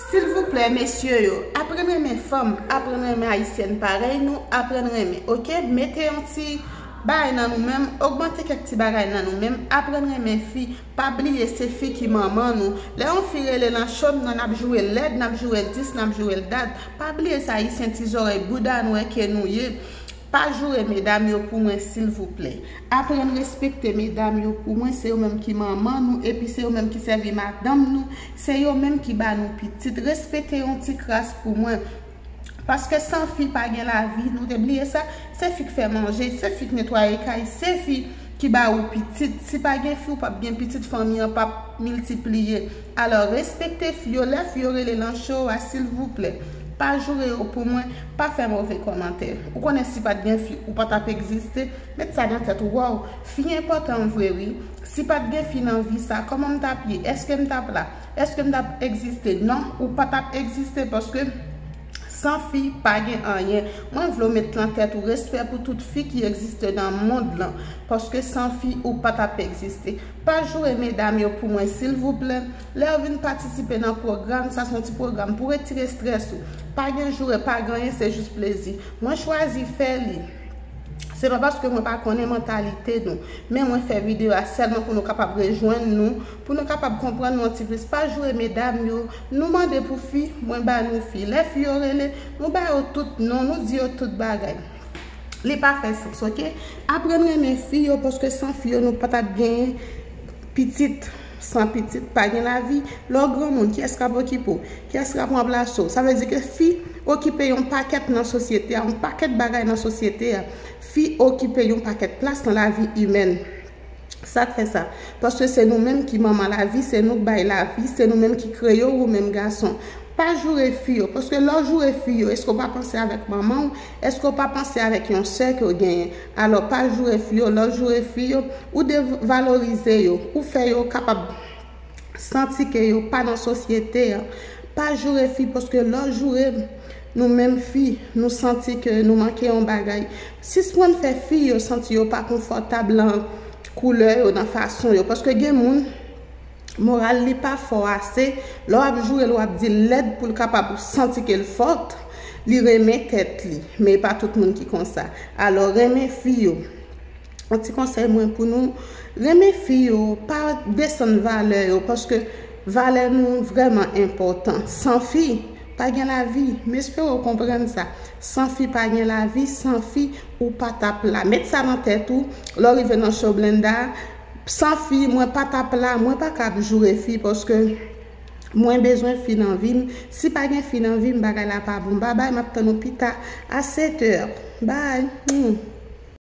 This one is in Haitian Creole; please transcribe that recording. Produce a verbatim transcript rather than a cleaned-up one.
Silvouplè, mesye yo, aprann renmen fanm, aprann renmen ayisyèn parèy nou, aprann renmen, oke? Mete yon ti bagay nan nou menm, ogmante kèk ti bagay nan nou menm, aprann renmen fi. Pa bliye se fi ki manman nou. Lè yon fi rele nan cho m nan, n ap joure l lèd, n ap joure l dis, n ap joure l dat. Pa bliye se ayisyen ti zòrèy bouda nwè ke nou ye. Pa joure medam yo pou mwen, silvouplè. Aprann respekte medam yo pou mwen, se yo menm ki manman nou, epi se yo menm ki sèvi madanm nou, se yo menm ki ba nou pitit. Respekte yon ti kras pou mwen. Paske san fi pa gen lavi, nou te bliye sa? Se fi k fè manje, se fi k netwaye kay, se fi ki ba ou pitit. Si pa gen fi, ou p ap gen pitit, fanmi an p ap miltipliye. Alò, respekte fi yo, lè fi yo rele nan cho a, silvouplè. Pa joure yo pou mwen, pa fè move kòmantè. Ou konnen si pa t gen fi, ou pa t ap egziste. Met sa nan tèt ou, waw, fi enpòtan vre wi. Si pa t gen fi nan vi sa, kòman m t ap ye? Èske m t ap la? Èske m t ap egziste? Non, ou pa t ap egziste paske san fi pa gen anyen. Mwen vle w met nan tèt ou respè pou tout fi ki egziste nan mond lan, paske san fi ou pa t ap egziste. Pa joure medam yo pou mwen, silvouplè. Lè yo vin patisipe nan pwogram, sa se yon ti pwogram pou retire estrès ou. Pa gen joure, pa gen anyen, se jis plezi. Mwen chwazi fè li. Se pa paske mwen pa konnen mantalite nou, men mwen fè videyo a sèlman pou nou kapab rejwenn nou, pou nou kapab konprann nou yon ti plis. Pa joure medam yo, nou mande pou fi, mwen ba nou fi. Lè fi yo rele, nou ba yo tout non, nou di yo tout bagay. Li pa fè sans, oke? Aprann renmen fi yo, paske san fi yo, nou pa t ap genyen pitit. San pitit, pa gen lavi. Lè w granmoun, kiyès k ap okipe w? Kiyès k ap ranplase w? Sa vle di ke fi okipe yon pakèt nan sosyete a, yon pakèt bagay nan sosyete a. Fi okipe yon pakèt plas nan lavi imèn. Sa k fè sa? Paske se nou menm ki manman lavi, se nou k bay lavi, se nou menm ki kreye w ou menm gason. Pa joure fi yo, paske lè w joure fi yo, èske w pa panse avèk manman w? Èske w pa panse avèk yon sè ke w genyen? Alò, pa joure fi yo, lè w joure fi yo, ou devalorize yo, ou fè yo kapab santi ke yo pa nan sosyete a. Pa joure fi, paske lè w joure nou menm fi, nou santi ke nou manke yon bagay. Sispann fè fi yo santi yo pa konfòtab nan koulè yo, nan fason yo. Paske gen moun, moral li pa fò ase, lè w ap joure l, w ap di l lèd pou l kapab santi ke l fòt, li renmen tèt li. Men e pa tout moun ki konsa. Alò, renmen fi yo. Yon ti konsèy mwen pou nou, renmen fi yo, pa desann valè yo, paske valè nou vrèman enpòtan. San fi, pa gen lavi. M espere w konprann sa. San fi, pa gen lavi. San fi, ou pa t ap la. Met sa nan tèt ou, lè w rive nan show Blenda, san fi, mwen pa t ap la, mwen pa ka ap joure fi, paske mwen bezwen fi nan vi m. Si pa gen fi nan vi m, bagay la pa bon. Babay, m ap tann ou pita a sèt è. Bay. Hmm.